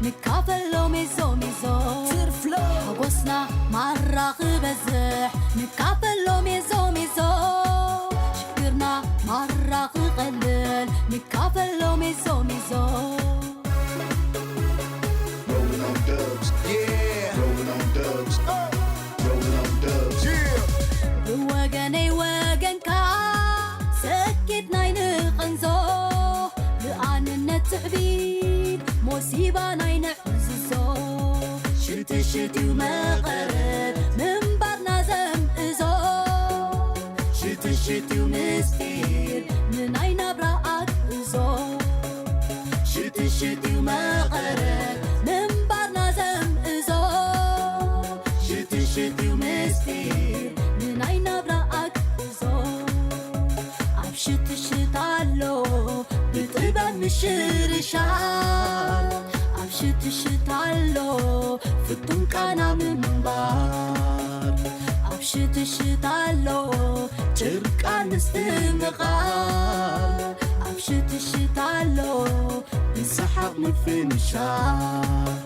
ንካፈሎ ሜዞ ሜዞ። ትርፍሎ። ሓጎስና ማራ ክበዝሕ። ንካፈሎ ሜዞ ሜዞ። ሽግርና ማራ ክቐልል። ንካፈሎ ሜዞ ሜዞ። Rolling on dubs. Yeah. Rolling on dubs. Rolling on dubs. Yeah. ብወገነይ ወገንካ ሰኪት ናይ ንቐንዞ። ብኣንነት ትዕቢት ሞሲባ ናይ ንዕዝዞ። ሽትሽት እዩ መቐረት ምንባርና ዘምእዞ። ሽትሽት እዩ ምስጢር ንናይ ናብራ ኣግእዞ። ሽትሽት እዩ መቐረት ምንባርና ዘምእዞ። ሽትሽት እዩ ምስጢር ንናይ ናብራ ኣግእዞ። ኣብ ሽትሽት ኣሎ ብጥበብ ምሽርሻር። ኣብ ሽትሽት ኣሎ ፍቱን ቃና ምንባር። ኣብ ሽትሽት ኣሎ ጭርቃን ምስትምቓር። ኣብ ሽትሽት ኣሎ ብሰሓቕ ምፍንሻር።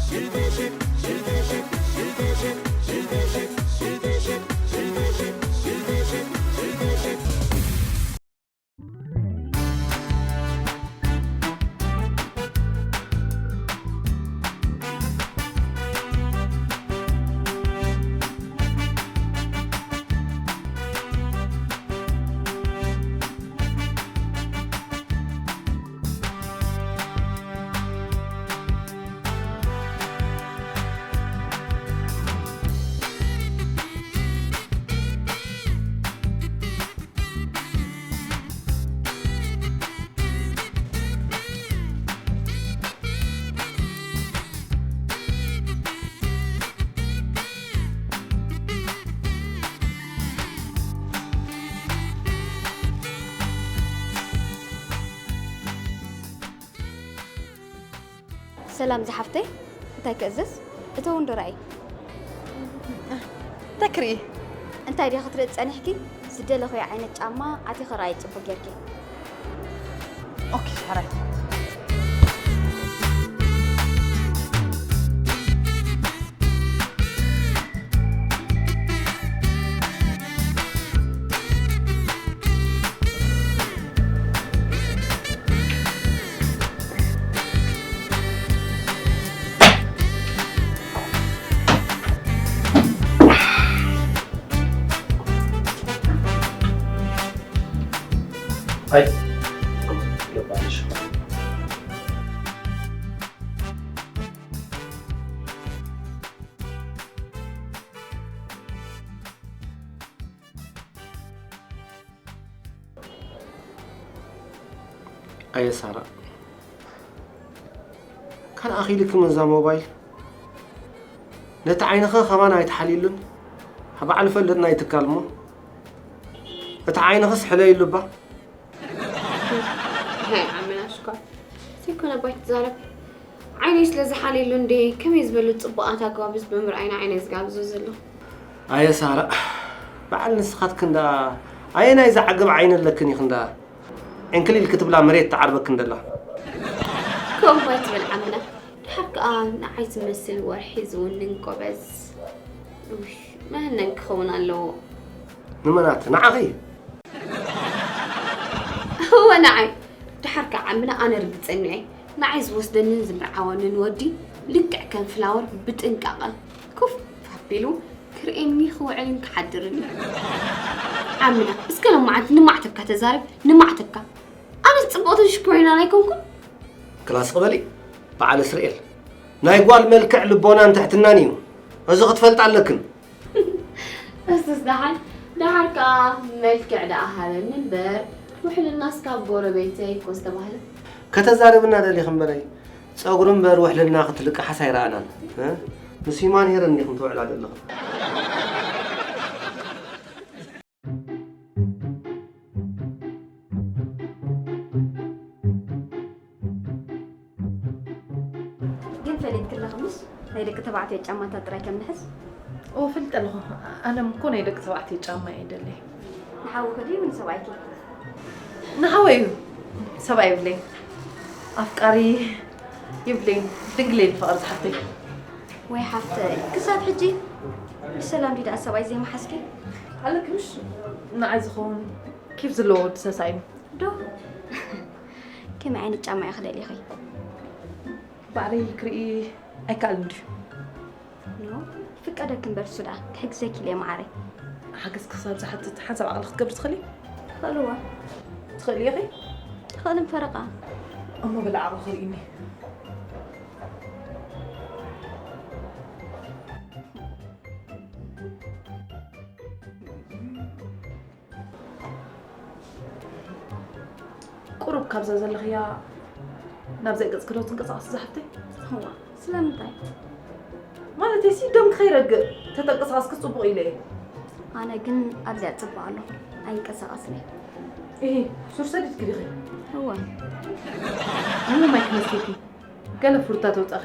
ሽትሽት፣ ሽትሽት፣ ሽትሽት፣ ሽትሽት፣ ሽትሽት፣ ሽትሽት፣ ሽትሽት፣ ሽትሽት። ሰላም ዝሓፍተይ፣ እንታይ ክእዘዝ? እተው እንዶ ርኣይ። እንታይ ክርኢ? እንታይ ዲኺ ክትርኢ ጸኒሕኪ? ዝደለኽዮ ዓይነት ጫማ ኣቲኺ ርኣይ ጽቡቕ ጌርኪ። ኦኬ፣ ሕራይ። ኣይ፣ ገባሽ። ኣየ ሳራ፣ ካልእ ኣኺልኪ ምዛ ሞባይል። ነቲ ዓይንኸ ከማን ኣይትሓልይሉን። ባዕሉ ፈልጥና ይትካል እሞ፣ እቲ ዓይንኽስ ሕለይሉ እባ። ሃይ ዓመና ሽኮር። ዘይኮነ ባይ ትዛረብ። ዓይነይ ስለ ዝሓልየሉ እንዴ፣ ከመይ ዝበሉ ጽቡቓት ኣገባብስ ብምርኣይና ዓይነይ ዝጋብዞ ዘሎ። ኣየ ሳራ፣ በዓል ንስኻትክን ደኣ ኣየናይ ዝዓግብ ዓይኒ ኣለክን ኢኽን ደኣ? ዕንክሊል ክትብላ መሬት ትዓርበክን ደላ። ከምኡ ኣይትበል ዓምና። ድሓር ከኣ ንዓይ ዝመስል ወርሒ ዝውንን ጎበዝ። ውሽ፣ መህነን ክኸውን ኣለዎ። ንመናት? ንዓኺ? እወ ንዓይ። ድሓር ከኣ ዓምና ኣነ ርግጸኛ እየ። ንዓይ ዝወስደንን ዝምርዓወንን ወዲ ልክዕ ከም ፍላወር ብጥንቃቐ ኮፍ ኣቢሉ ክርእየኒ ክውዕልን ክሓድርን እዩ። ዓምና፣ እስከ ሎማዓንቲ ንማዕተብካ ተዛረብ፣ ንማዕተብካ። ኣነስ ጽብቕትን ሽኮሪናን ኣይኮንኩን? ክላስ ቅበሊ፣ በዓል እስራኤል። ናይ ጓል መልክዕ ልቦናን ትሕትናን እዩ። እዚ ክትፈልጥ ኣለክን። እሱስ ደሓን፣ ደሓር ከኣ መልክዕ ደኣ ሃበኒ እምበር፣ ውሕልናስ ካብ ጎረቤተይ እኮ ዝተባህለ። ከተዛርብና ደሊኺ እምበረይ፣ ጸጉሪ እምበር ውሕልና ክትልቅሓስ ኣይረኣናን። እ? ምስ ሂማን ሄረን ዲኽን ትውዕላ ዘለኽን? ግን ፈሊጥኪ ኣለኺ ምሽ? ናይ ደቂ ተባዕትዮ ጫማታት ጥራይ ከም ንሕዝ? እወ፣ ፈልጥ ኣለኹ። ኣነ እኮ ናይ ደቂ ተባዕትዮ ጫማ እየ ደልየ። ንሓውኺ ድዩ ንሰብኣይኪ? ንሓወይ እዩ። ሰብኣይ የብለይ። ኣፍቃሪ፣ ይብለይን ድንግለይን ፍቕሪ ዝሓፍተይ። ወይ ሓፍተይ፣ ክሳብ ሕጂ ብሰላም ዲዳ ሰብኣይ ዘይመሓዝኪ? ኣለኪ ምሽ ንዓይ ዝኸውን ኬፍ ዘለዎ ወዲ ሰሳኢኒ። ዶ? ከመይ ዓይነት ጫማ ኢኺ ደሊኺ? ባዕለይ ክርኢ ኣይከኣልን ድዩ? ኖ፣ ፍቀደኪ እምበር እሱ ደኣ ክሕግዘኪ ኢለ እየ መዓረይ። ሓገዝ ክሳብ ዝሓትት ሓንሳብ ዓቕሊ ክትገብሪ ትኽእሊ? ትኽእልዋ። ትኽእሊ ኢኺ? ትኽእልን ፈረቓ። እሞ በሊ ዓቕሊ ክርእይኒ። ቁሩብ ካብዛ ዘለኽያ ናብዛ ገጽኪ ዶ ትንቀሳቐሲ ዝሓፍተይ? እዋ፣ ስለምንታይ? ማለተይሲ ደምኪ ከይረግእ ተተንቀሳቐስኪ ጽቡቕ ኢለ እየ። ኣነ ግን ኣብዚኣ ጽቡቕ ኣለኹ፣ ኣይንቀሳቐስን እየ። እሂ፣ ሱር ሰዲድኪ ዲኺ? እወ። እሞ ማይ ክመስተኪ ገለ ፍሩታ ተውጻኺ።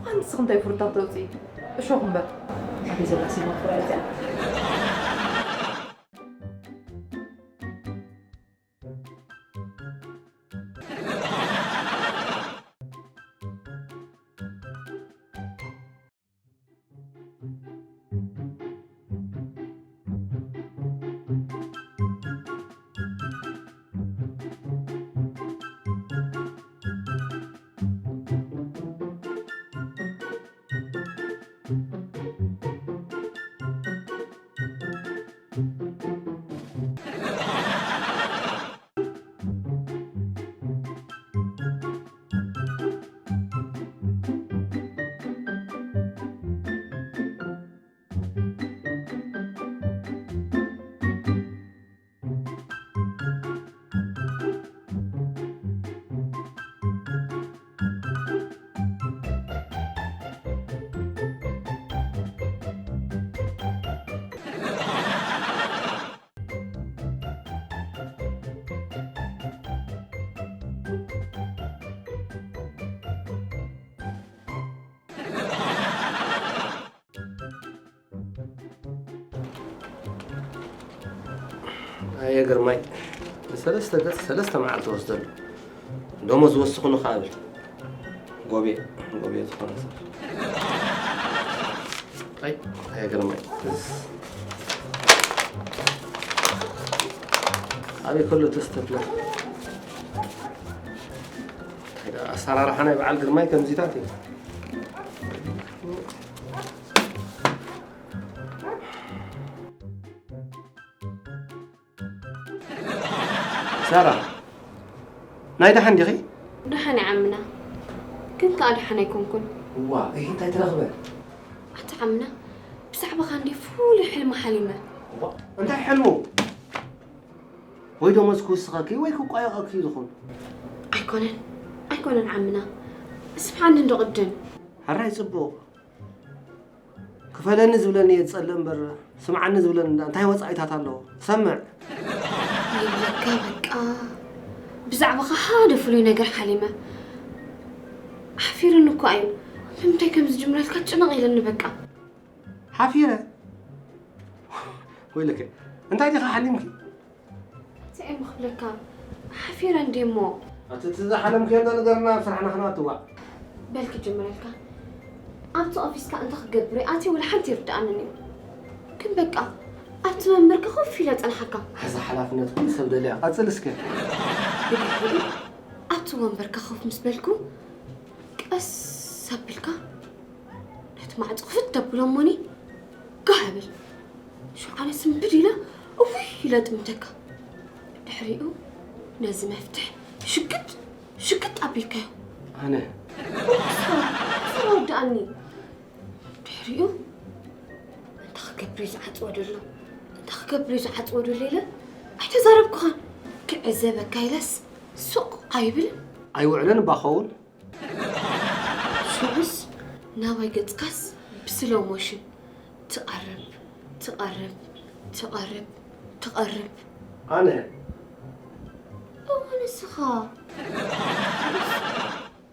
ኣንስኺ እንታይ ፍሩታ ተውጽኢ? እሾኽ እምበር። ኣበይ ዘላ ሲማ ፍረ እዚኣ? ኣየ ግርማይ፣ ንሰለስተ ገጽ ሰለስተ መዓልቲ ወስደሉ። ደሞዝ ወስኹ ንኸኣ ብል። ጎቤ፣ ጎቤ ዝኾነ ሰብ። ኣይ፣ ኣየ ግርማይ። ኣበይ ከሎ ተስተብለ? እንታይ ደኣ ኣሰራርሓ ናይ በዓል ግርማይ ከምዚታት እዩ። ሳራ፣ ናይ ደሓን ዲኺ? ደሓን እየ ዓምና፣ ግን ከኣ ደሓን ኣይኮንኩን። እዋ፣ እሂ እንታይ ተረኽበ? ኣታ ዓምና፣ ብዛዕባኻ እንድየ ፍሉይ ሕልሚ ሓሊመ። እዋ፣ እንታይ ሕልሙ? ወይ ደሞዝ ክውስኸኪ ወይ ክቋየቐኪ እዩ ዝኾን። ኣይኮነን፣ ኣይኮነን ዓምና፣ ስምዓኒ እንዶ ቅድም። ሕራይ ጽቡቕ። ክፈለኒ ዝብለኒ እየ ዝጸልእ እምበር፣ ስምዓኒ ዝብለኒ እንዳ እንታይ ወጻኢታት ኣለዎ? ሰምዕ። ይብለካ በቃ። ብዛዕባኻ ሓደ ፍሉይ ነገር ሓሊመ። ሓፊሩኒ እኮ እዩ። ብምንታይ ከም ዝጅምረልካ ጭንቕ ኢሉኒ በቃ። ሓፊረ? ወይለከ፣ እንታይ ዲኻ ሓሊምኪ? እንታይ እየ ክብለካ? ሓፊረ እንድየ እሞ። ኣቲ እቲ ዝሓለምክዮ እንዶ ንገርና፣ ኣብ ስራሕና ክንኣትዋ። በል ክጅምረልካ። ኣብቲ ኦፊስካ እንታይ ክገብር እየ ኣትየ ወላ ሓንቲ ይርድኣንን እዩ። ግን በቃ፣ ኣብቲ መንበርካ ኮፍ ኢለ ጸንሓካ። ሕዚ ሓላፍነት ኩሉ ሰብ ደልያ። ቀጽል እስከ። ብድሕሪኡ፣ ኣብቲ ወንበርካ ኮፍ ምስ በልኩ፣ ቀስ ኣቢልካ ነቲ ማዕጾ ክፍት ተብሎ እሞኒ ጋህ እብል። ሽዑ ኣነ ስንብድ ኢለ እውይ ኢለ እጥምተካ። ድሕሪኡ ነዚ መፍትሕ ሽግጥ ሽግጥ ኣቢልካዮ። ኣነ? ንስኻ፣ ንስኻ ወድኣኒ። ድሕሪኡ እንታይ ክገብር እዩ ዝዓጽዎ ዘሎ? እንታይ ክገብር እዩ ዝዓጽዎ ዘሎ ኢለ ኣይተዛረብኩኻን። ክዕዘበካ ኢለስ ሱቕ ኣይብልን። ኣይውዕልን እባ ኸውን። ሽዑስ ናባይ ገጽካስ ብስሎው ሞሽን ትቐርብ፣ ትቐርብ፣ ትቐርብ፣ ትቐርብ። ኣነ? እወ፣ ንስኻ።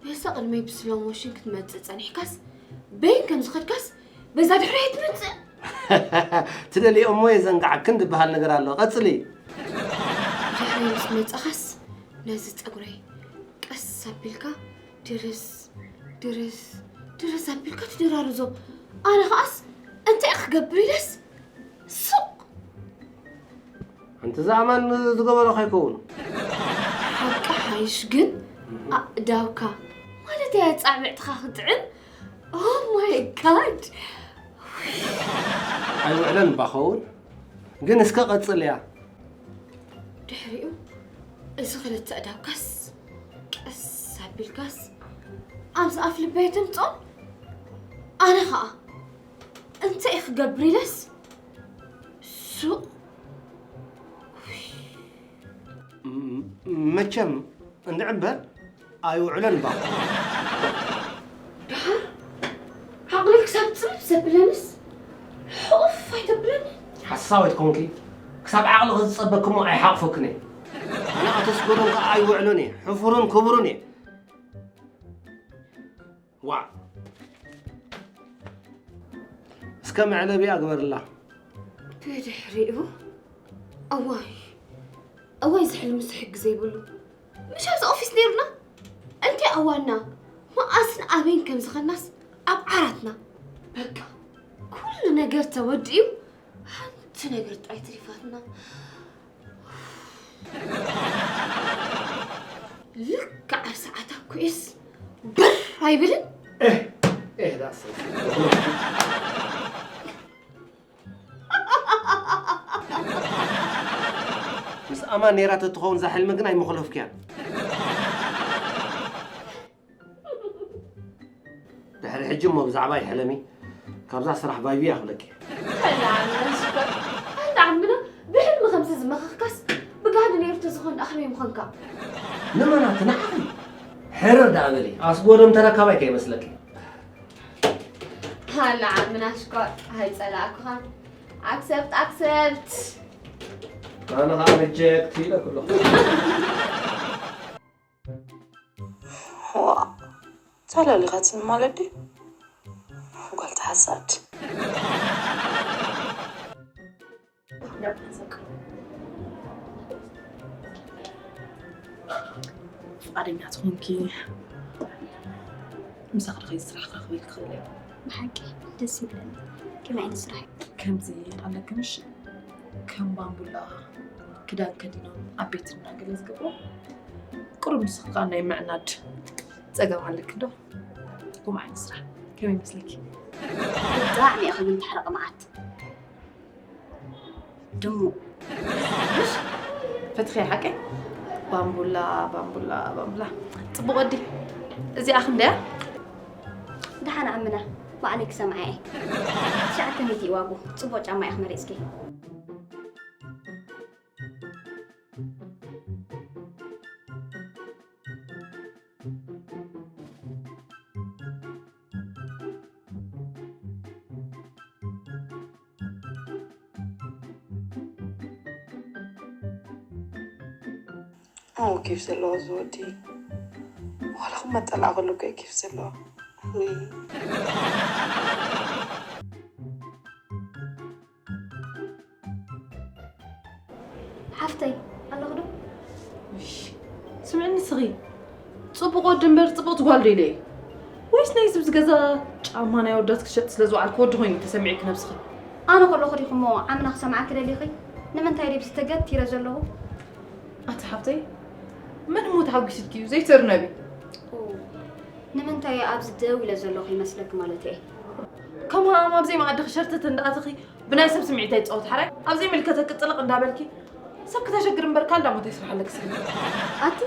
በዛ ቅድመይ ብስሎው ሞሽን ክትመጽእ ጸኒሕካስ፣ በይን ከም ዝኸድካስ፣ በዛ ድሕረይ ትመጽእ። ትደልዮ እሞ የዘንግዓክን ዝበሃል ነገር ኣሎ። ቀጽሊ። ብድሕረይ ምስ መጻኻስ፣ ነዚ ጸጉረይ ቀስ ኣቢልካ ድርስ ድርስ ድርስ ኣቢልካ ትደራርዞ። ኣነ ኸኣስ እንታይ ክገብር ኢለስ ሱቕ። ኣንቲ ዝኣማን ዝገበሮ ከይከውን። ሓቂ ሓይሽ ግን ኣእዳውካ ማለት እያ ጻዕብዕትኻ ክጥዕም። Oh my God። ኣይውዕለን እባ ኸውን ግን እስከ ቀጽል እያ። ድሕሪኡ እዚ ክልተ ኣእዳውካስ ቀስ ኣቢልካስ ኣብዚ ኣፍ ልበይ ተምጾ። ኣነ ኸኣ እንታይ ክገብር ኢለስ ሱቕ። መቸም እንድዕምበር ኣይውዕለን እባ። ደሓር ዓቕሊ ክሳብ ጽብብ ዘብለንስ ሕቑፍ ኣይተብለኒ። ሓሳዊት ኮንኪ ክሳብ ዓቕልኺ ዝጸበክሞ ኣይሓቕፈክን እየ። ኣነ ኣቶ ኣስጎዶም ከኣ ኣይውዕሎን እየ። ሕፉርን ክቡርን እየ። ዋዕ እስከ መዕለቢኣ ግበርላ። ብድሕሪኡ እዋይ እዋይ ዝሕልምስ ሕጊ ዘይብሉ ምሽ ኣብዚ ኦፊስ ነይሩና እንታይ ኣዋና መኣስን ኣበይን ከም ዝኸናስ ኣብ ዓራትና በቃ ኩሉ ነገር ተወዲኡ ሓንቲ ነገር ጥራይ ትሪፋትና ልክዕ ኣብ ሰዓታ ኩኤስ ብር ኣይብልን እህ እህ ዳስ ምስ ኣማን ነይራ ተትኸውን እዛ ሕልሚ ግን ኣይምኽለፍክያን። ድሕሪ ሕጂ እሞ ብዛዕባ ይሕለሚ ካብዛ ስራሕ ባይብያ ክብለኪ። ኣንታ ዓምና ብሕልሚ ከምዚ ዝመኸኽካስ ብጋህዲ ነይሩ ተዝኾን ኣኽበይ ምኾንካ። ንመናት ንዓኺ ሕርር ደኣ በሊ ኣስጎዶም ተረካባይ ከይመስለኪ። ሃላ ዓምና ሽኮር ኣይጸላእኩኻን። ኣክሰፕት ኣክሰፕት። ኣነ ኸዓ ሪጀክት ኢለ ኩሎ። ዋ ጸለሊኻ ትስምዕ ማለት ድዩ? ጓል ተሓሳድ። ፍቓደኛ ትኾንኪ ምሳኺ ድኸይ ስራሕ ክረኽበልኪ ክኽእል እየ። ብሓቂ ደስ ይብለኒ። ከመይ ዓይነት ስራሕ እዩ? ከምዚ ኣለክንሽ ከም ባምቡላ ክዳን ከዲኖም ኣብ ቤት እናገለ ዝገብሮ ቁሩብ ንስኺ ከዓ ናይ ምዕናድ ፀገም ኣለኪ ዶ? ከምኡ ዓይነት ስራሕ ከመይ ይመስለኪ? ብጣዕሚ ኢኺ ግን ትሕረቒ መዓት። ድሙ ፈትኺያ ሓቀይ? ባምቡላ ባምቡላ ባምቡላ ፅቡቕ ወዲ እዚኣ ክንደያ? ደሓን ዓምና ባዕለይ ክሰምዓ እየ። ትሽዓተ ሚእቲ እዩ ዋግኡ። ፅቡቕ ጫማ ኢኺ መሪፅኪ። ኣዎ ኬፍ ዘለዎ እዚ ወዲ ዋላ ክመጠላ ከሎ እኮ እዩ ኬፍ ዘለዎ። ውይ። ሓፍተይ ኣለኹ ዶ? እሽ፣ ስምዕኒ ስኺ ጽቡቕ ወዲ እምበር ጽቡቕቲ ጓል ዶ ኢለ እየ? ወይስ ናይ ህዝቢ ዝገዛ ጫማ ናይ ኣወዳት ክሸጥ ስለ ዝወዓልኩ ወዲ ኮይኑ ተሰሚዕኪ ነብስኺ? ኣነ ከለኹ ዲኹሞ ዓምና ክሰምዓኪ ደሊኺ? ንምንታይ ድየ ብዝተገቲረ ዘለኹ? ኣቲ ሓፍተይ መን እሞ ተሓጒስልኪ እዩ ዘይትእርነቢ? ኦ፣ ንምንታይ እየ ኣብዚ ደው ኢለ ዘለኹ ይመስለኪ ማለት እየ? ከምኡ ኣብ ዘይመኣድኺ ሸርተት እንዳኣተኺ ብናይ ሰብ ስምዒት ኣይትጻወቲ ሓራይ። ኣብ ዘይምልከተኪ ጥልቕ እንዳበልኪ ሰብ ክተሸግሪ እምበር ካልእ ዳሞ እንታይ ስራሕ ኣለኪ ስኺ? ኣቲ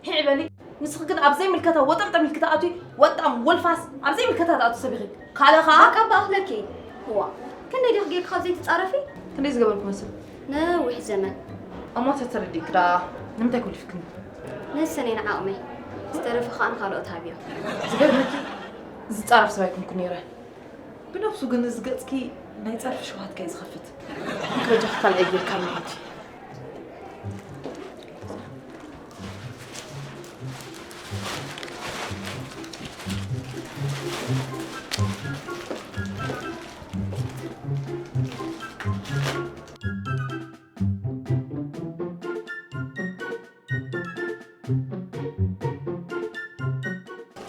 ሂዒ በሊ። ንስኺ ግን ኣብ ዘይምልከታ ወጠምጠም ኢልኪ ትኣትዊ ወጣም ወልፋስ ኣብ ዘይምልከታ ትኣትዊ ሰብ ኢኺ። ካልእ ኸኣ በቃ እባ ኣኽለኪ። እዋ ክንደይ ዲኺ ጌርኪ ካብ ዘይትጻረፊ? ክንደይ ዝገበርኩ መስል? ነዊሕ ዘመን። እሞ ተተረዲእኪ ደኣ ንምንታይ ኮሊፍክኒ? ነሰን እየን ዓቕመይ። ዝተረፈ ኸኣ ንኻልኦት ሃብዮ። ዝገርመኪ ዝጻረፍ ሰብ ኣይኮንኩ ነይረ። ብነብሱ ግን እዚ ገጽኪ ናይ ጸርፊ ሽውሃትካ እዩ ዝኸፍት። እንክበጃኺ ካልኣይ ጌርካ ንዓቲ።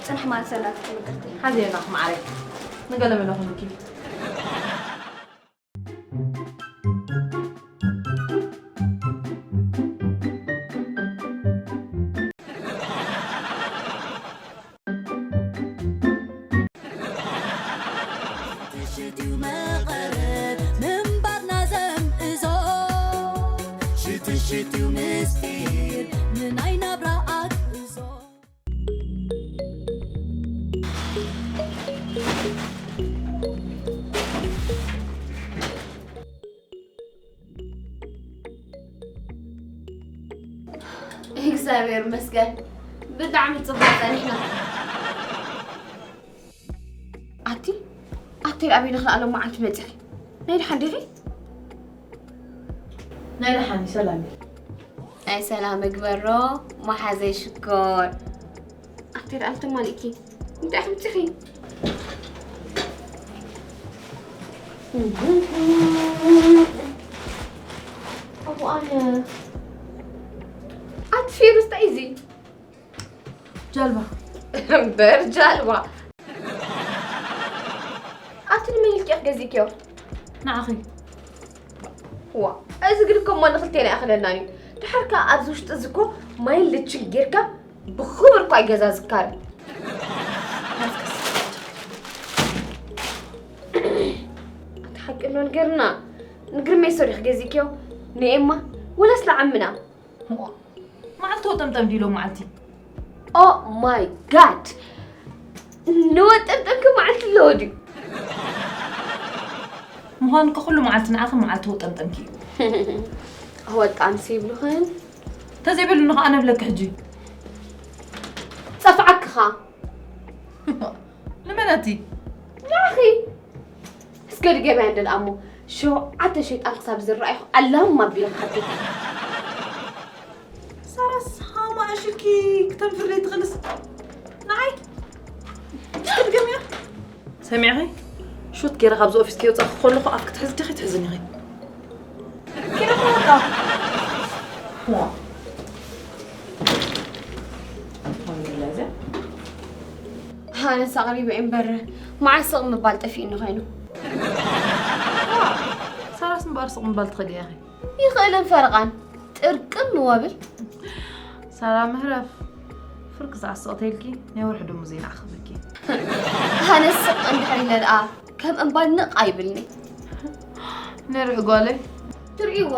ጽንሕ ማለት ሰላም ትምክርቲ። ሓዚና ማዕረይ ንገለ መለኹምኪ። ሽትሽትዩ መቐረት ምንባርና ዘምእዞ ሽትሽትዩ ምስጢር ንናይ ናብራ ኣግእዞ። እግዚኣብሔር ይመስገን ብጣዕሚ ፅቡቅ ፀኒሕና። ኣቲ ኣቲ ኣበይ ንኽልኣሎም መዓልቲ መፂኺ ናይ ደሓን ዲኺ? ናይ ደሓን ሰላም እዩ። ናይ ሰላም እግበሮ መሓዘይ ሽኮር። ኣቲ ደኣ ኣልተማሊእኪ እንታይ ክምፅኺ? ኣቡ ኣነ ኣቲ ፊሩስ እንታይ እዚ? ጃልባ እምበር ጃልባ ኣቲ ንመን ኢልኪ ኢኺ ገዚእክዮ? ንዓኺ ዋ እዚ ግን እኮ እሞ ንክልቴና ይኣኽለናን እዩ። ድሓር ከኣ ኣብዚ ውሽጢ እዚ እኮ ማይን ልችን ጌርካ ብኽብር እኳ ይገዛ ዝካር። ኣቲ ሓቂ እንዶ ንገርና ንግርመይ ሰሪኽ ገዚእክዮ ንኤማ ወላስ ንዓምና? መዓልቲ ወጠምጠም ድዩ ሎም መዓልቲ? Oh my god ንወጠምጠምኪ መዓልቲ ኣለዎ ድዩ? ምዃኑ ከ ኩሉ መዓልቲ ንዓኺ መዓልቲ ወጠምጠምኪ እዩ። ወጣምሲ ይብሉኽን ተዘይበሉኒ ከዓ ነብለኪ ሕጂ። ጸፍዓክኻ ንመነቲ ንዓኺ እስከ ድገምያ እንደ ደኣ እሞ ሸውዓተ ሸይጣን ክሳብ ዝረኣይኹ ኣላም ኣቢለ ክሓተኪ። ሳራስ ሃማ እሽልኪ ክተንፍር ዘይትኽእልስ ንዓይ እስኪ ድገምያ። ሰሚዕኺ ሹት ገይረ ካብዚ ኦፊስ ከይወፃእኩ ከለኹ ኣፍ ክትሕዚ ዲኺ ትሕዝኒ ኢኺ። ኪነ እኮ በቃ። ዋ። ኣልሓምዱሊላህ እዚኣ ኣነስ ኣቕሪበ እየ እምበር መዓስ ስቕ ምባል ጠፊእኒ ኮይኑ። ሳራስ እምበኣር ስቕ ምባል ትኽእሊ ኢኺ። ይኽእልን ፈረቓን ጥርቅም ወብል። ሳራ ምህረፍ ፍርቂ ሰዓት ስቕ ተይልኪ ናይ ወርሒ ደሞዘይ ንዓኺ ክህበኪ። ኣነስ ስቕ እንድሕር ኢለ ደኣ ከም እምባ ንቕ ኣይብልኒ። ንርኢ ጓለይ። ትርእይዋ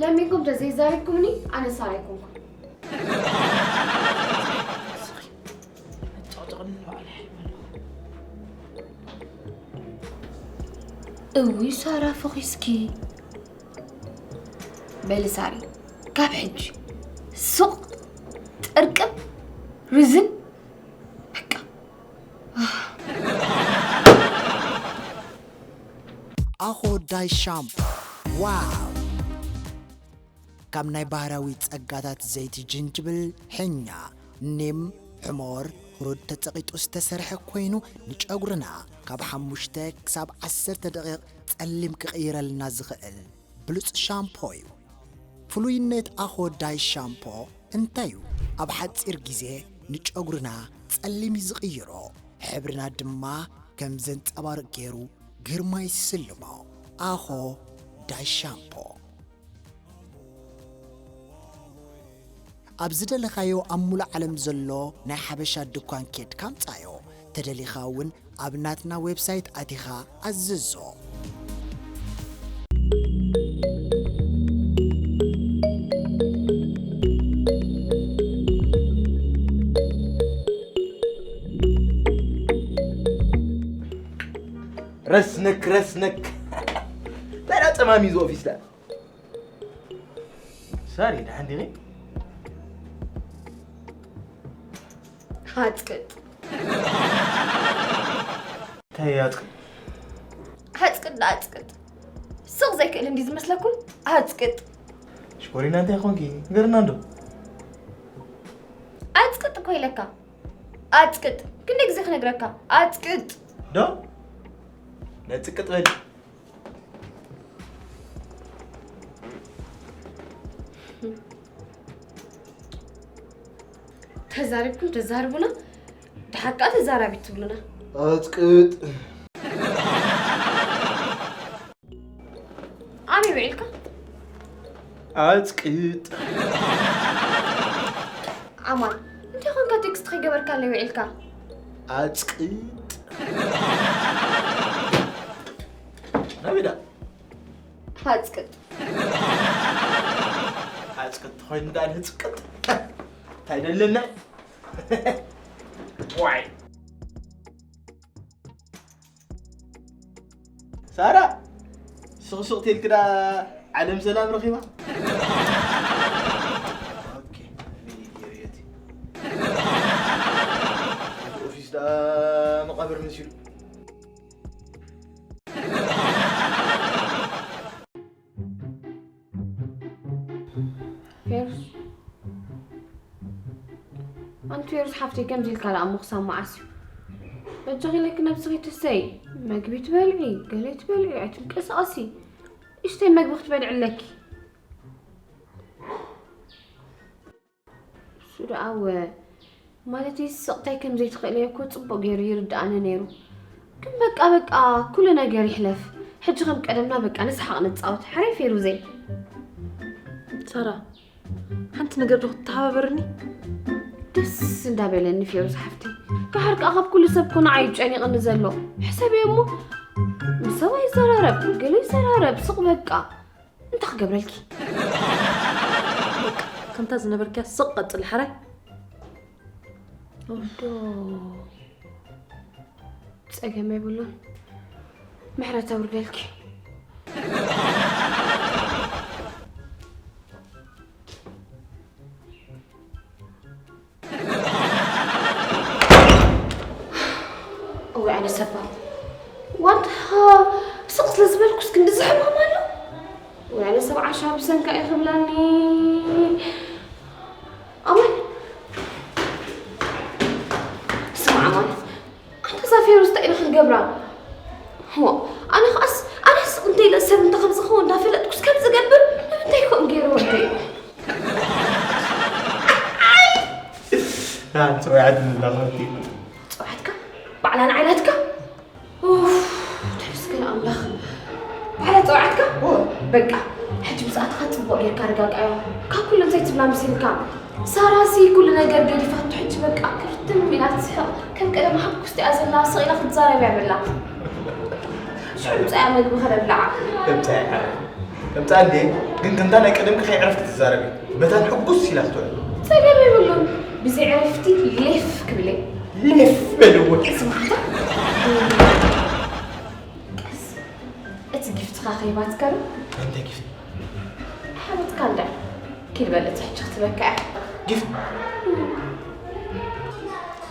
ለሚንኩም ተዘይዛሪብኩምኒ ኣነ ሳራ ኣይኮንኩን። እውይ ሳራ ፈኺስኪ። በሊ ሳሪ ካብ ሕጂ ሱቕ ጥርቅም ርዝን በቃ። ኣኾ ዳይ ሻምፖ ዋው! ካብ ናይ ባህርያዊ ጸጋታት ዘይቲ ጅንጅብል፣ ሕኛ፣ ኒም፣ ሕሞር፣ ሁሩድ ተጸቒጡ ዝተሰርሐ ኮይኑ ንጨጉርና ካብ ሓሙሽተ ክሳብ ዓሰርተ ደቂቕ ጸሊም ክቕይረልና ዝኽእል ብሉጽ ሻምፖ እዩ። ፍሉይነት ኣኾ ዳይ ሻምፖ እንታይ እዩ? ኣብ ሓጺር ግዜ ንጨጉርና ጸሊም እዩ ዝቕይሮ፣ ሕብርና ድማ ከም ዘንጸባርቕ ገይሩ ግርማ ይስልሞ። ኣኾ ዳይ ሻምፖ። ኣብ ዝደለኻዮ ኣብ ሙሉእ ዓለም ዘሎ ናይ ሓበሻ ድኳን ኬድካ ኣምጻዮ። ተደሊኻ እውን ኣብ ናትና ዌብሳይት ኣቲኻ ኣዝዞ። ረስነክ ረስነክ ታዲያ ጸማሚ እዚ ኦፊስ ዳ ሳሪ ደሓን ዲኺ? ሃጽቅጥ እንታይ ኣጽቅጥ? ሃጽቅጥ ደኣ ኣጽቅጥ ስቕ ዘይክእል እንዲ ዝመስለኩም ሃጽቅጥ ሽኮሪና እንታይ ኾንኪ? ንገርና እንዶ ኣጽቅጥ እኮ ኢለካ ኣጽቅጥ ክንደይ ግዜ ክነግረካ ኣጽቅጥ ዶ ነጽቅጥ በል ተዛሪብኩም ተዛርቡና ደሓር ከኣ ተዛራቢት ትብሉና። ኣጽቅጥ። ኣበይ ውዒልካ? ኣጽቅጥ። ኣማን፣ እንታይ ኾንካ ቴክስት ከይገበርካለይ ውዒልካ? ኣጽቅጥ። ናበይ ዳ? ሃጽቅጥ። ሃጽቅጥ ኮይኑ ዳ ንህጽቅጥ። እንታይ ደለና? ዋይ። ሳራ፣ ስቕ ስቕ ተልክዳ ዓለም ሰላም ረኺባ? ኦኬ፣ ኦፊስ ደኣ መቓብር መሲሉ። ፌሩዝ፣ ኣንቲ ፌሩዝ ሓፍተይ፣ ከምዚ ኢልካ ደኣ እሞ ክሳብ መዓስ እዩ? በጃኺ ኢለኪ ነብስኺ ትስተዪ፣ መግቢ ትበልዒ፣ ገለ ትበልዒ፣ ኣይትንቀሳቐሲ። እሽተይ መግቢ ክትበልዒ ኣለኪ። እሱ ደኣ ወ-፣ ማለተይ ስቕ እንታይ ከም ዘይትኽእለዮ እኮ ጽቡቕ ገይሩ ይርድኣኒ ነይሩ። ግን በቃ በቃ፣ ኩሉ ነገር ይሕለፍ። ሕጂ ከም ቀደምና በቃ ንስሓቕ ንጻወት። ሕራይ ፌሩዘይ። ሳራ፣ ሓንቲ ነገር ዶ ክትተሓባበርኒ? ደስ እንዳበለኒ ፌሩዝ ሓፍተይ። ደሓር ከኣ ካብ ኩሉ ሰብ እኮ ንዓይ እዩ ጨኒቕኒ ዘሎ። ሕሰብዮ እሞ፣ ምስ ሰብኣይ ይዘራረብ፣ ገለ ይዘራረብ፣ ስቕ በቃ። እንታይ ክገብረልኪ? በቃ፣ ከምታ ዝነበርክያ ስቕ ቀጽሊ፣ ሕራይ? ወዶ ጸገም የብሉን። ምሕረት ኣውርደልኪ። እዋይ ኣነ ሰባብ። ዋንታ ስቕ ስለ ዝበልኩስ ክንዲ ዝሕማም ኣሎ። እዋይ ኣነ ሰብ ዓሻ ብሰንካ እዩ ክብለኒ። ኣማን። ስማዕ ኣማን። ኣንታ እዛ ፌሩዝ እንታይ ኢና ክንገብራ? ሆ፣ ኣነ ኸኣስ፣ ኣነ ስቕ እንተ ኢለ ሰብ እንተ ከም ዝኸውን እንዳፈለጥኩስ ከም ዝገብር ንምንታይ ኮን ገይሩ ወደይ? ኣንተ ወይ ዓዲ ንላኸቲ። ጸውዓትካ? ባዕላ ንዓይ ናትካ? ኡፍ፣ ተመስገን ኣምላኽ። ባዕላ ጸውዓትካ? ኦ። በቃ፣ ሕጂ ምስኣትኻ ጽቡቕ ጌርካ ኣረጋግኣዮ። ካብ ኩሉ እንታይ ትብላ መሲልካ? ሳራሲ ኩሉ ነገር ገዲፋቶ ሕጂ በቃ ክርትም ኢላ ትስሕቕ። ከም ቀደም ሓጉስ እያ ዘላ፣ ስቕ ኢላ ክትዛረብ እያ በላ። ሽዑ ምጻያ መግቢ ከነብልዓ። ከምጻያ፣ ከምጻያ እንዴ? ግን ከምታ ናይ ቀደምኪ ከይዕረፍኪ ትዛረቢ። መታን ሕጉስ ኢላ ክትውዕል። ጸገም የብሉን። ብዘይ ዕረፍቲ ሌፍ ክብል እየ። ሌፍ በልዎ። ስማዕታ። ቀስ። እቲ ጊፍትኻ ከይባትከሉ። እንታይ ጊፍት? ሓበትካ እንዳ። ኪድ በል እቲ ሕጂ ክትበካ እያ። ጊፍት?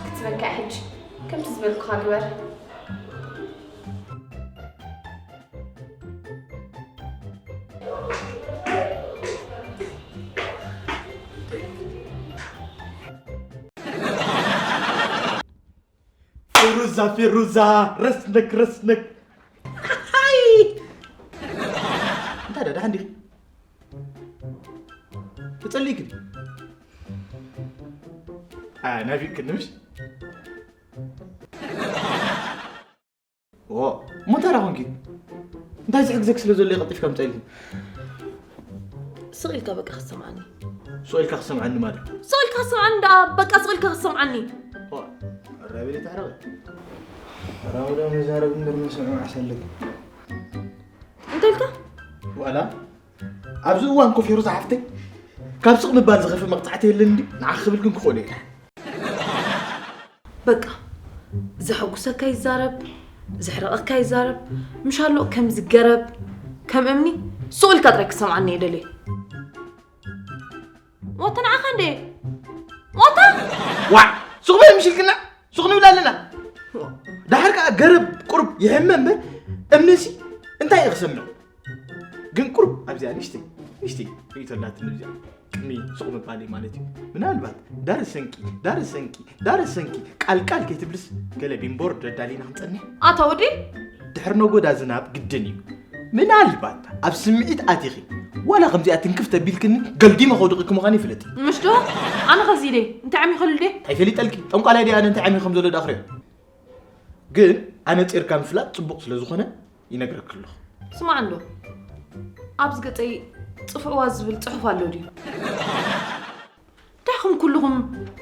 ክትበካ እያ ሕጂ። ከምቲ ዝበልኩኻ ግበር። ፌሩዛ፣ ፌሩዛ፣ ረስነክ፣ ረስነክ። ኣይ! እንታይ ደኣ፣ ደሓን ዲኺ? ተጸሊእክን? ኣ፣ ናፊቅክኒ ምሽ? ኦ፣ እሞ እንታይ ደኣ ኾንኪ? እንታይ ዝሕግዘኪ ስለ ዘሎ እየ ቀልጢፍካ ምጻእ ኢልኪ? ስቕ ኢልካ በቃ ክትሰምዓኒ። ስቕ ኢልካ ክትሰምዓኒ ማለት? ስቕ ኢልካ ክትሰምዓኒ ደኣ፣ በቃ ስቕ ኢልካ ክትሰምዓኒ። ኦ፣ ኣራበይ ተዕረቐ። ራውዳ መዛረብ እምበር መስምዕ መዓስ ኣለኪ? እንታይ ኢልካ? ዋላ፣ ኣብዚ እዋን ኮፍ ፌሩዝ ሓፍተይ፣ ካብ ስቕ ምባል ዝኸፍእ መቕጻዕቲ የለን እንዲ፣ ንዓኺ ክብል ግን ክኽእሎ እየ። በቃ፣ ዘሐጉሰካ ይዛረብ፣ ዘሕርቐካ ይዛረብ፣ ምሻሎ ከም ዝገረብ፣ ከም እምኒ፣ ስቕ ኢልካ ጥራይ ክሰምዓኒ እየ ደልየ። ሞታ ንዓኻ እንዴ? ሞታ? ዋዕ! ስቕ በል ምሽልክና፣ ስቕ ንብል ኣለና። ደሓር ከኣ ገረብ ቁሩብ ይሕመ እምበር፣ እምኒሲ እንታይ እዩ ክሰምዕ? ግን ቁሩብ ኣብዚኣ ንእሽተይ፣ ንእሽተይ ርእይቶ ኣላትኒ ኣብዚኣ። ቅድሚ ስቕ ምባለይ ማለት እዩ። ምናልባት ዳርሰንቂ፣ ዳርሰንቂ፣ ዳርሰንቂ ቃል ቃል ከይትብልስ ገለ ቢምቦርድ ኣዳሊና ክንጸንሕ። ኣታ ወዲ? ድሕሪ ነጎዳ ዝናብ ግድን እዩ። ምናልባት ኣብ ስምዒት ኣቲኺ ዋላ ከምዚኣ ትንክፍ ተቢልክኒ ገልዲመ ከውድቕኪ ምዃን ይፍለጥ። ምሽ ዶ? ኣነ ኸዚ ኢለ እንታይ ዓሚኸሉ ድየ? ኣይፈሊጠልኪ። ጠንቋላይ ድየ ኣነ እንታይ ዓሚኸ ከም ዘሎ ድኣ ኣኽርዮ። ግን ኣነጺርካ ምፍላጥ ጽቡቕ ስለ ዝኾነ ይነግረኪ ኣለኹ። ስማዕ እንዶ፣ ኣብዚ ገጸይ ጽፍዕዋ ዝብል ጽሑፍ ኣሎ ድዩ? ዳኹም ኩልኹም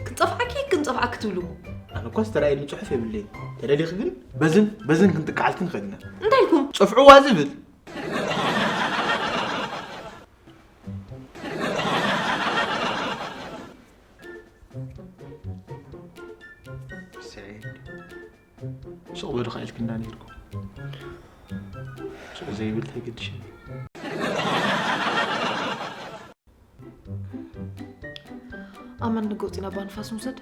ክንጸፍዓኪ ክንጸፍዓኪ ትብሉ። ኣነ እኳስ ተራእየኒ ጽሑፍ የብለይን። ተደሊኺ ግን በዝን በዝን ክንጥቅዓልኪ ንኽእል ኢና። እንታይ ኢልኩም? ጽፍዕዋ ዝብል። ስቕ በሉ ኸዓ ኢልክና ነይርኩም። ስቕ ዘይብል ተገድሽ። ኣማን ንጎፂና ባ ንፋስ ምውሰድ።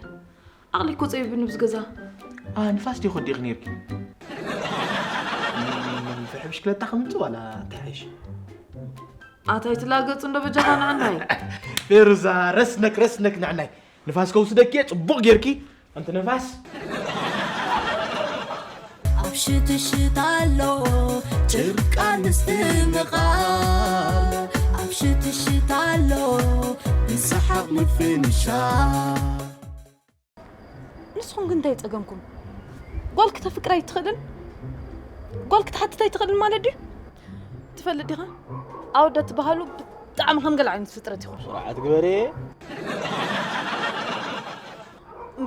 ዓቕሊ እኮ ፀቢብኒ ብዚ ገዛ። ኣህ ንፋስ ድዩ ከዲኺ ነይርኪ? ፍሕ ብሽክለታ ከምፅእ ዋላ እንታይ ሓይሽ? ኣታይ ትላገፁ እንዶ በጃኻ ንዓናይ። ፌሩዛ ረስነክ ረስነክ ንዓናይ ንፋስ ከውስደኪ እየ ፅቡቕ ጌርኪ። ኣንቲ ንፋስ ኣብ ሽትሽት ኣሎ ጭርቃ ምስትምቓል ኣብ ሽትሽት ኣሎ ብሰሓቕ ምፍንሻል ንስኹም ግን እንታይ ጸገምኩም? ጓል ክተፍቅር ኣይትኽእልን? ጓል ክትሓትት ኣይትኽእልን ማለት ድዩ? ትፈልጥ ዲኻ? ኣወዳት ትበሃሉ ብጣዕሚ ከም ገለ ዓይነት ፍጥረት ኢኹም። ስርዓት ግበሪ።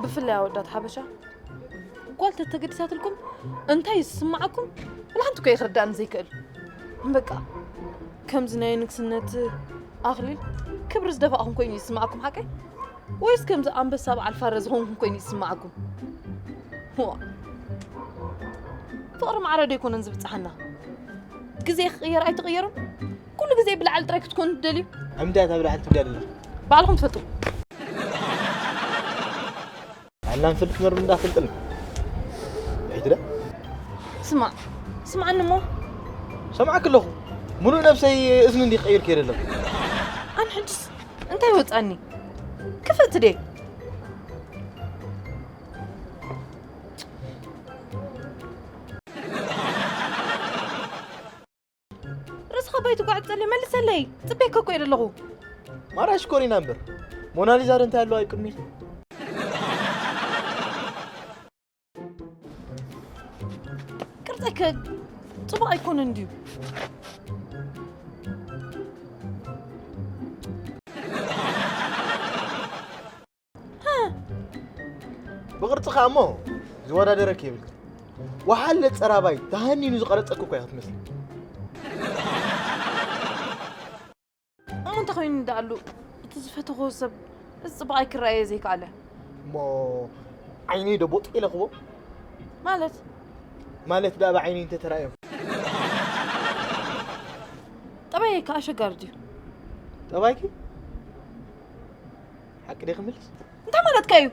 ብፍላይ ኣወዳት ሓበሻ ጓል ተተገዲሳትልኩም እንታይ ዝስምዓኩም ብልሓንቲ እኮ ይኽርዳእኒ ዘይክእል። በቃ ከምዚ ናይ ንግስነት ኣኽሊል ክብሪ ዝደፋእኹም ኮይኑ ይስምዓኩም ሓቀይ? ወይስ ከምዚ ኣንበሳ በዓል ፋረ ዝኾንኩም ኮይኑ ይስምዓኩም? ዋ ፍቕሪ ማዕረ ዶ ኣይኮነን ዝብጽሓና? ግዜ ክቕየር ኣይትቕየሩን? ኩሉ ግዜ ብላዕሊ ጥራይ ክትኮኑ ትደልዩ? ኣብ ምንታይ እታ ብላዕሊ ትብሊ ኣለኺ? ባዕልኹም ትፈልጡ። ኣላ ንፈልጥ መርም እንዳፈልጥን። ሕጅ ዳ ስማዕ ስምዓኒ እሞ ሰማዕክ ኣለኹ። ሙሉእ ነብሰይ እዝኒ እንዲ ቀይር ከይደ ኣለኹ። ኣን ሕጅስ እንታይ ወጻኒ? ክፍእት ደ ርእስኻ ባይ ትጓዕ ትጸሊ መልሰለይ ጽቤካ እኮ እየ ዘለኹ። ማራ ሽኮሪና እምበር ሞናሊዛ ዶ እንታይ ኣለዋ እዩ ቅድሚት? ቅርጸይከ ጽቡቕ ኣይኮነን ድዩ? ብቕርጽኻ እሞ ዝወዳደረክ የብልካ። ወሓለ ጸራባይ ተሃኒኑ ዝቐረጸክ እኳ ኢኻ ትመስል። እሞ እንታይ ኮይኑ ደኣሉ እቲ ዝፈተኽዎ ሰብ እዚ ጽባቐይ ክረኣየ ዘይከኣለ? እሞ ዓይነይ ዶ ቦጥ ኢለ ክቦ? ማለት? ማለት ደኣ ብዓይነይ እንተተራእዮም። ጠባየይ ከኣ ኣሸጋሪ ድዩ? ጠባይኪ? ሓቂ ደ ክምልስ? እንታይ ማለትካ እዩ?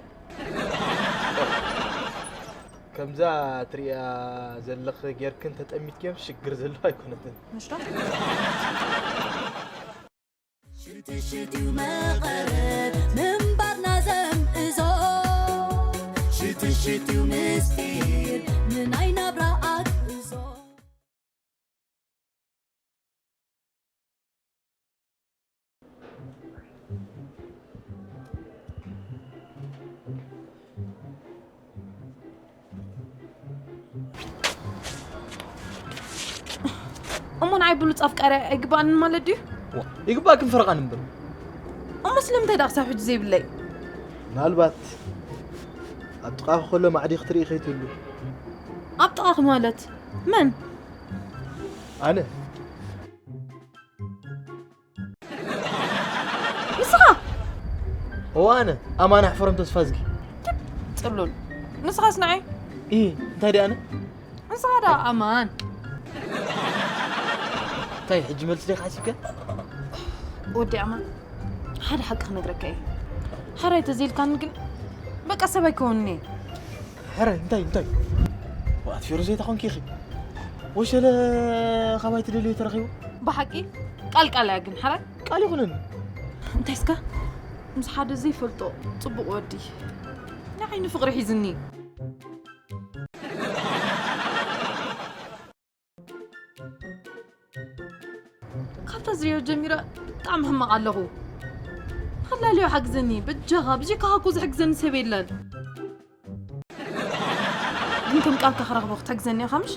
ከምዛ ትሪያ ዘለኽ ጌርክን ተጠሚትክዮም ሽግር ዘለዎ ኣይኮነትን። ምሽቶ? ሽትሽት እዩ መቐረት ምንባርና ዘምእዞ ሽትሽት እዩ ምስጢር ንናይ ናብራ ኣግእዞ እሞ ንዓይ ብሉፅ ኣፍቃሪ ኣይግባኣንን ማለት ድዩ? ይግባእክን ፈረቓን እምበር። እሞ ስለምንታይ ደኣ ክሳብ ሕጂ ዘይብለይ? ምናልባት ኣብ ጥቓኺ ከሎ ማዕዲ ክትርኢ ከይትህሉ። ኣብ ጥቓኺ ማለት መን? ኣነ ንስኻ እወ ኣነ ኣማን ኣሕፈሮም ተስፋዝጊ። ጽሉል ንስኻስ ንዓይ ኢ እንታይ ደኣ ኣነ ንስኻ ደኣ ኣማን እንታይ ሕጂ መልሲ ዲኻ ሓሲብካ ወዲ ኣማን ሓደ ሓቂ ክነግረካ እየ ሓራይ ተዘይልካኒ ግን በቃ ሰብ ኣይከውንኒ ሕረ እንታይ እንታይ ኣትፊሩ ዘይተኾንኪ ኢኺ ወሸለ ካባይ ትደልዮ ተረኺቡ ብሓቂ ቃልቃል እያ ግን ሓራይ ቃል ይኹንን እንታይ እስካ ምስ ሓደ ዘይፈልጦ ፅቡቕ ወዲ ንዓይ ንፍቕሪ ሒዝኒ ካብታ ዝሪኦ ጀሚረ ብጣዕሚ ሕማቕ ኣለኹ። ሓላልዮ ሓግዘኒ በጃኻ፣ ብጀካኻ እኮ ዝሕግዘኒ ሰብ የለን። ግን ከም ቃልካ ክረኽቦ ክትሕግዘኒ ኢኻ ምሽ?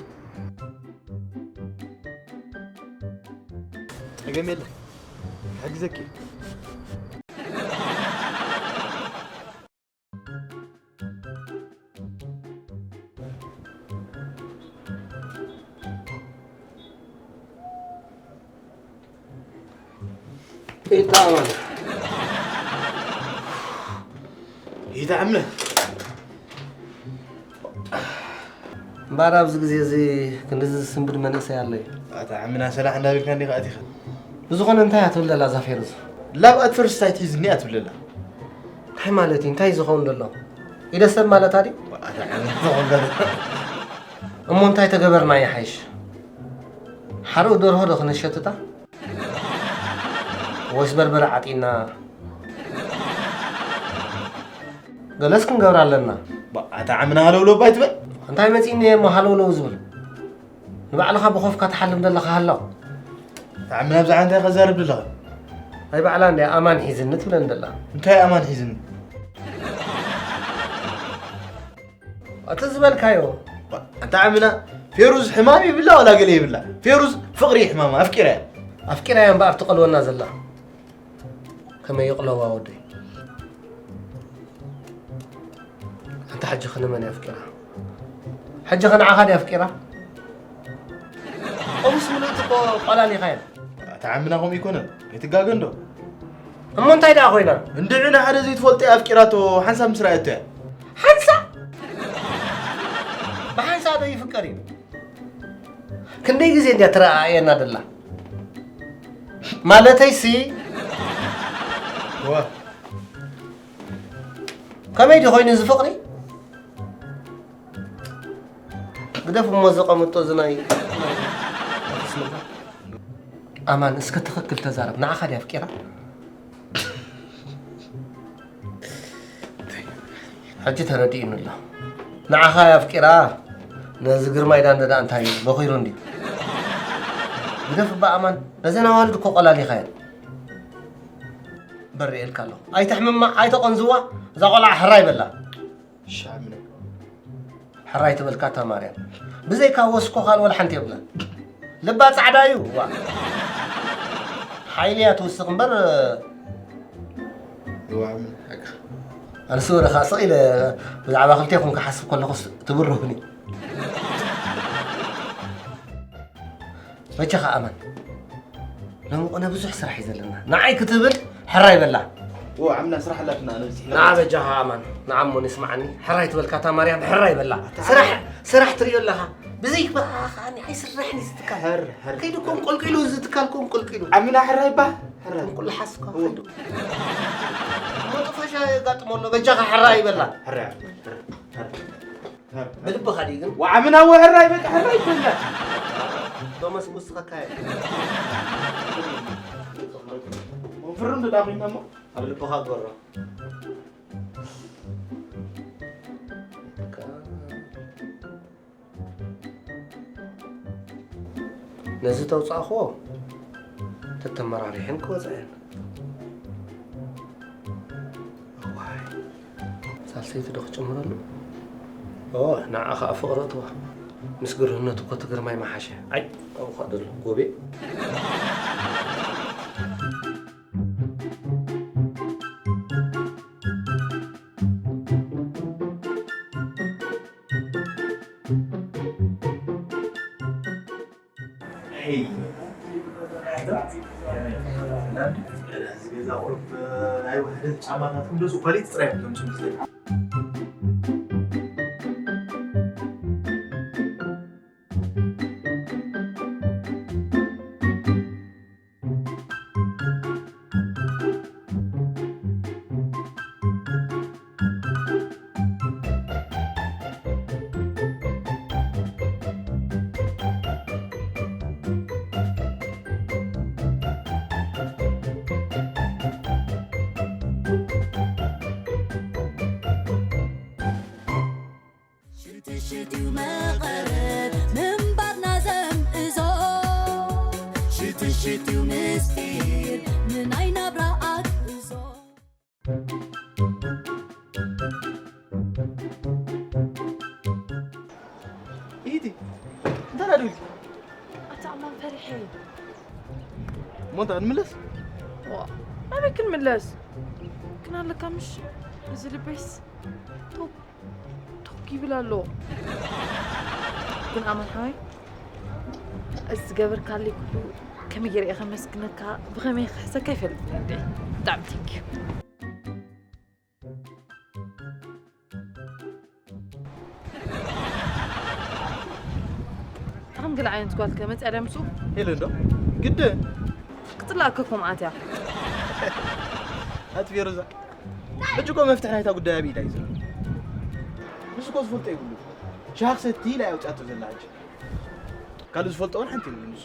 ጸገም የለን፣ ሕግዘኪ። ይጣመን ይጣዕምነ። እምበኣር ኣብዚ ግዜ እዚ ክንድዚ ዝስንብድ መንእሰይ ኣሎ እዩ። ኣታ ዓምና ሰላሕ እንዳበልካ እንዲኻ ኣቲኻ። ብዝኾነ እንታይ እያ ትብል ዘላ እዛ ፌሩዝ? ላብ ኣት ፈርስት ሳይት ሒዝኒ እያ ትብለላ። እንታይ ማለት እዩ? እንታይ ዝኸውን ዘሎ? ኢደ ሰብ ማለታ ድዩ? ኣታ ዓምና ተቖገለ። እሞ እንታይ ተገበርና ይሓይሽ? ሓርኡ ደርሆ ዶ ክነሸትታ? ወይስ በርበረ ዓጢና? ገለስ ክንገብር ኣለና። ኣታ ዓምና ሃለውለው ባይ ትበል። እንታይ መፂኒ እሞ ሃለውለው ዝብል? ንባዕልኻ ብኾፍካ ትሓልም ዘለኻ ሃላው። ኣታ ዓምና ብዛዕባ እንታይ ከዛርብ ዘለኻ? ኣይ ባዕላ እንድያ ኣማን ሒዝኒ ትብለን ዘላ። እንታይ ኣማን ሒዝኒ? እቲ ዝበልካዮ ኣታ ዓምና ፌሩዝ ሕማም ይብላ ዋላ ገለ ይብላ? ፌሩዝ ፍቕሪ እዩ ሕማማ፣ ኣፍቂራ እያ። ኣፍቂራ እያ እምበኣር ትቐልወና ዘላ። ከመይ ይቕለዋ ወደይ? ኣንታ ሕጂ ኸ ንመን እያ ኣፍቂራ? ሕጂ ኸ ንዓኻ ድያ ኣፍቂራ? ቀውስ ምልእቲ እኮ ቆላሊኻ እያ። ኣታ ዓምና ከምኡ ኣይኮነን፣ ኣይትጋገ እንዶ። እሞ እንታይ ደኣ ኮይና? እንድዒ ንሓደ ዘይትፈልጦ እያ ኣፍቂራቶ፣ ሓንሳብ ምስ ረኣየቶ እያ። ሓንሳብ? ብሓንሳብ ዶ ይፍቀር እዩ? ክንደይ ግዜ እንድያ ትረኣየና ደላ? ማለተይሲ ዋ ከመይ ድዩ ኮይኑ እዚ ፍቕሪ? ግደፍ እሞ ዘቐምጦ እዚ ናይ ኣማን እስከ ትኽክል ተዛረብ። ንዓኻ ድያ ኣፍቂራ? ሕጂ ተረዲኡኒ ኣሎ። ንዓኻ እያ ኣፍቂራ። ነዚ ግርማይ ዳንደ ደኣ እንታይ እዩ? በኺሩ እንድዩ። ግደፍ እባ ኣማን። ነዘን ኣዋልድ እኮ ቆላሊኻየን። በሪኤልካ ኣለኹ። ኣይተሕምማ፣ ኣይተቐንዝዋ። እዛ ቆልዓ ሕራይ በላ። ሻምነ ሕራይ ትበልካ እታ ማርያም። ብዘይካ ወስኮ ካልእ ወላ ሓንቲ የብላን። ልባ ጻዕዳ እዩ። ዋ። ሓይሊ እያ ትውስኽ እምበር ይዋምን ሓቂ ኣንስ ወረኻ ስቕ ኢለ ብዛዕባ ክልቴኹም ክሓስብ ከለኹስ ትብርሁኒ። በጃኻ ኣማን። ሎሚ ቆነ ብዙሕ ስራሕ እዩ ዘለና። ንዓይ ክትብል ሕራይ በላ። ዎ ዓምና ስራሕ ኣላትና ኣነ ብዝሕ ንዓ በጃኻ ኣማን። ንዓ እሞ ንስማዓኒ። ሕራይ ትበልካ እታ ማርያም ሕራይ በላ። ስራሕ ስራሕ ትርእዮ ኣለኻ። ብዘይ በኣኻ ኣነ ኣይስራሕን እዩ ዝትካል። ሕር ሕር። ከይዱ ኮም ቆልቂሉ ዝትካል ኮም ቆልቂሉ። ዓምና ሕራይ ባ ሕራይ። ቁልሓስካ ከይዱ። ሞጥፈሻ የጋጥሞ ኣሎ በጃኻ ሕራይ በላ። ሕራይ ሕር ሕር። ብልብኻ ድዩ ግን? ወዓምና ወሕራይ በቃ ሕራይ ይበላ። ዶመስ ውስኸካ እየ። ወፍርም ደዳ ኮይና እሞ ኣብ ልብኻ ግበሮ። ነዚ ተውፃእኽዎ ተተመራሪሐን ክወፃ እየን። እዋይ፣ ሳልሰይቲ ዶ ክጭምረሉ? ኦ፣ ንዓ ኸዓ ፍቕሪ እትዋ። ምስ ግርህነቱ እኮ እቲ ግርማይ መሓሸ። ኣይ፣ ኣብኡ ኸዓ ደሎ፣ ጎቤ። ሄይ። እዚ ገዛ ቁሩብ ናይ ውሕደት ጫማታት ክንገዝኡ ኳሊቲ ጥራይ እዮም ዘምፅኡ መስለኒ። ሽትሽትዩ መቐረት ምንባርና ዘምእዞ ሽትሽትዩ ምስጢር ናይ ናብራ ኣግዞ። ኢቲ እንታይ ዳድብል ኣታ ኣማን ፈሪሐ እዩ። ሞንታ ክንምለስ ዋ ኣበይ ክንምለስ? ግን ኣለካ ምሽ እዚ ልበይስ ቶክ ቶክ ይብል ኣሎ። ግን ኣማን ሓወይ እዚ ዝገበርካለይ ኩሉ ከመይ ገይረ እየ ከመስግነካ ብኸመይ ክሕሰካ ይፈልጥ እንዴ። ብጣዕሚ ቴንኪዩ። ከም ገለ ዓይነት ጓል ከመፅያ ድያ ምስኡ ሄሎ እንዶ ግድ ክፅላእካ ከምኣት እያ። ኣቲ ፌሩዛ ሕጂ እኮ መፍትሒ ናይታ ጉዳይ ኣብ ኢዳ እዩ ዘሎ። ንሱ እኮ ዝፈልጦ ይብሉ ሻህ ክሰቲ ኢላ እያ ኣውፅኣቶ ዘላ ሕጂ ካልእ ዝፈልጦ እውን ሓንቲ የብሉ ንሱ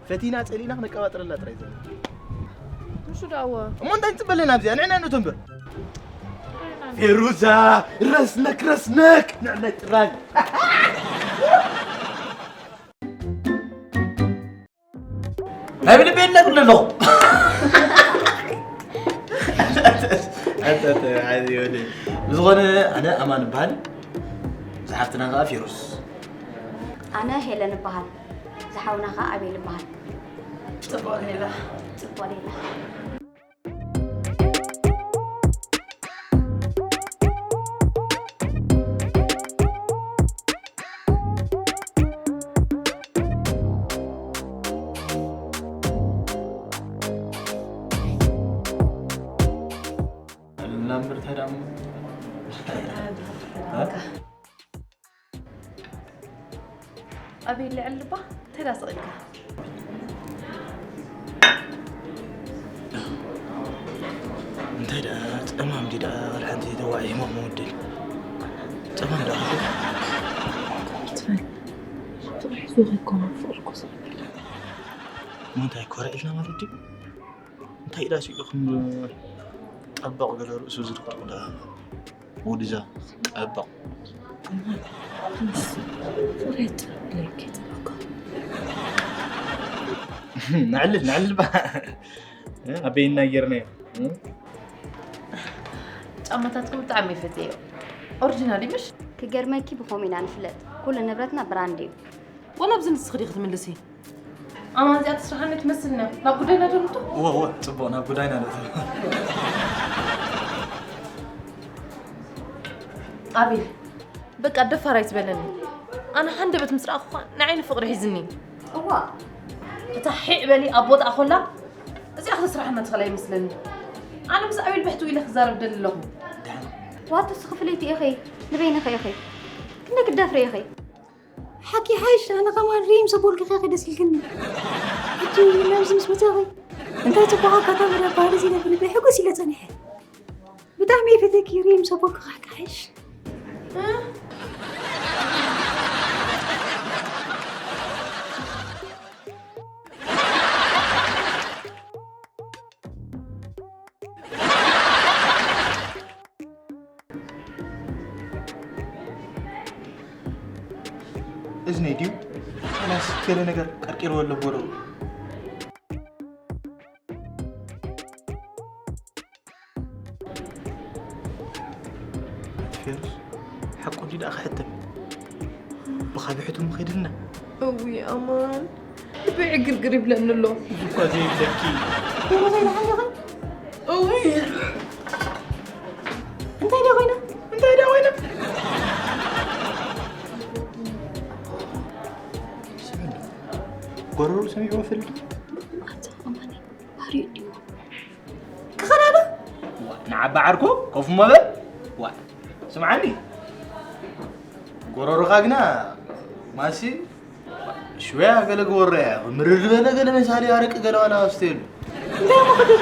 ፈቲና ፀሊእና ክነቀባጥረላ ጥራይ ዘሎ ንሱ ደኣወ እሞ እንታይ ንፅበ ኣለና ኣብዚኣ ንዕና ንእቶ እምበር ፌሩዛ ረስነክ ረስነክ ንዕናይ ጥራይ ናይ ብልቤ ይነግር ኣለኹ። ብዝኾነ ኣነ ኣማን እበሃል። ዝሓፍትና ከዓ ፊሩስ። ኣነ ሄለን እበሃል። ዝሓውና ከዓ ኣቤል እበሃል። ጽቡቕ ሌላ። ጽቡቕ ሌላ። ናምበር እንታይ ደኣ ኣበይ ልዕል ልባ እንታይ ዳ ስቕ ኢልካ እንታይ ደኣ ጸማም ዲ ደኣ ወላ ሓንቲ ተዋዒ ሞቕ መወደል ጸማም ደኣ ትፈል ፍቕሪ ሒዙ ከይኮነ ፍቕሪ ኮሰ ምንታይ ኮረ ኢልና ማለት ድዩ እንታይ ኢዳ ስኢልኩም ጠበቕ ገለ ርእሱ ዝድቅጥቁ ደኣ ውድዛ ጠበቕ ፍቕሪ ጥርብለይ ከይጥበካ ንዕልል ንዕልል ባ ኣበይና ጌርና ጫማታትኩም ብጣዕሚ ይፈትዮ ኦሪጂናል ይምሽ ክገርመኪ ብኸምኡ ኢና ንፍለጥ። ኩሉ ንብረትና ብራንድ እዩ። ወላ ኣብዚ ንስኺ ዲኺ ትምልሲ ኣማን እዚኣ ትስራሓኒ ትመስልና ናብ ጉዳይና ደምቶ እወ እወ ጽቡቕ ናብ ጉዳይና ነእትዎ ኣቤል በቃ ደፋር ኣይትበለኒ ኣነ ሃንደበት ምስ ረኣኹ ንዓይኒ ፍቕሪ ሒዝኒ እዋ እታ ሒዕ በሊ ኣብ ቦታኣ ኮላ እዚኣ ክትስራሓና ትኽእላ ይመስለኒ ኣነ ምስ ኣቤል ብሕትው ኢለ ክዛረብ ደሊ ኣለኹ ዋትስ ክፍለይቲ ኢኺ ንበይንኺ ኢኺ ክንደይ ክደፍሪ ኢኺ ሓቂ ሓይሽ ኣነ ከማን ሪም ሰቦልኪ ከ ደስ ኢልክኒ ሕጂ ናብዚ ምስ መጻኺ እንታይ ጽቡቕ ኣጋጣሚ ዳ ባህሪ እዚ ነብሪ ብሕጉስ ኢለ ጸኒሐ ብጣዕሚ እየ ፈትየኪ ሪም ሰቦልኪ ሓይሽ እዝነይ ድዩ ናስ ገለ ነገር ቀርቂርዎ ኣሎ ጎረው ፌሩስ ሓቁ እንዲ ደኣ ክሕተም ብኻቢ ሕቱም ኸይድልና እዊ ኣማን ልበይ ዕግርግር ይብለኒ ኣሎ እዚ እኳ ዘይብለኪ ፌሩዘይ ንሓሊኺ እዊ እንታይ ደ ኮይና እንታይ ደኣ ኮይና ጎረሩ ሰሚዕዎ ፈልጡ ኣማኒ ባህሪኡ እንዲዎ ክኸዳዶ ንዓባ ዓርኩ ኮፍ መበል ዋ ስምዓኒ ጎረሩኻ ግና ማሲ ሽወያ ገለ ግበሮ እያ ምርር ዝበለ ገለ መሳሊ ኣረቂ ገለ ዋላ ኣስተየሉ እንታይ እሞ ክገብር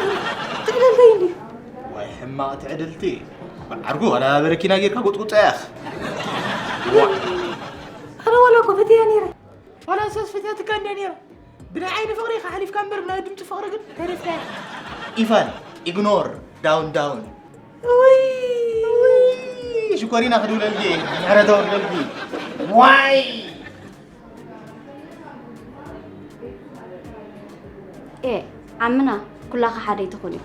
ትዕደልተይ እንዲ ዋይ ሕማቕ ትዕድልቲ ዓርኩ ዋላ በረኪና ጌርካ ቁጥቁጣ ያኽ ኣነ ዋላ እኮ ፈትያ ነይረ ዋላ ንሳስ ፈትያትካ እንድያ ነይራ ብናይ ዓይኒ ፍቕሪ ኢኻ ሓሊፍካ እምበር ብናይ ድምፂ ፍቕሪ ግን ተሪፍካ ኢፋን ኢግኖር ዳውን ዳውን ሽኮሪና ክድውለልኪ ምሕረተው ክደልኪ ዋይ ኤ ዓምና ኩላኻ ሓደ ኣይትኹን እዩ።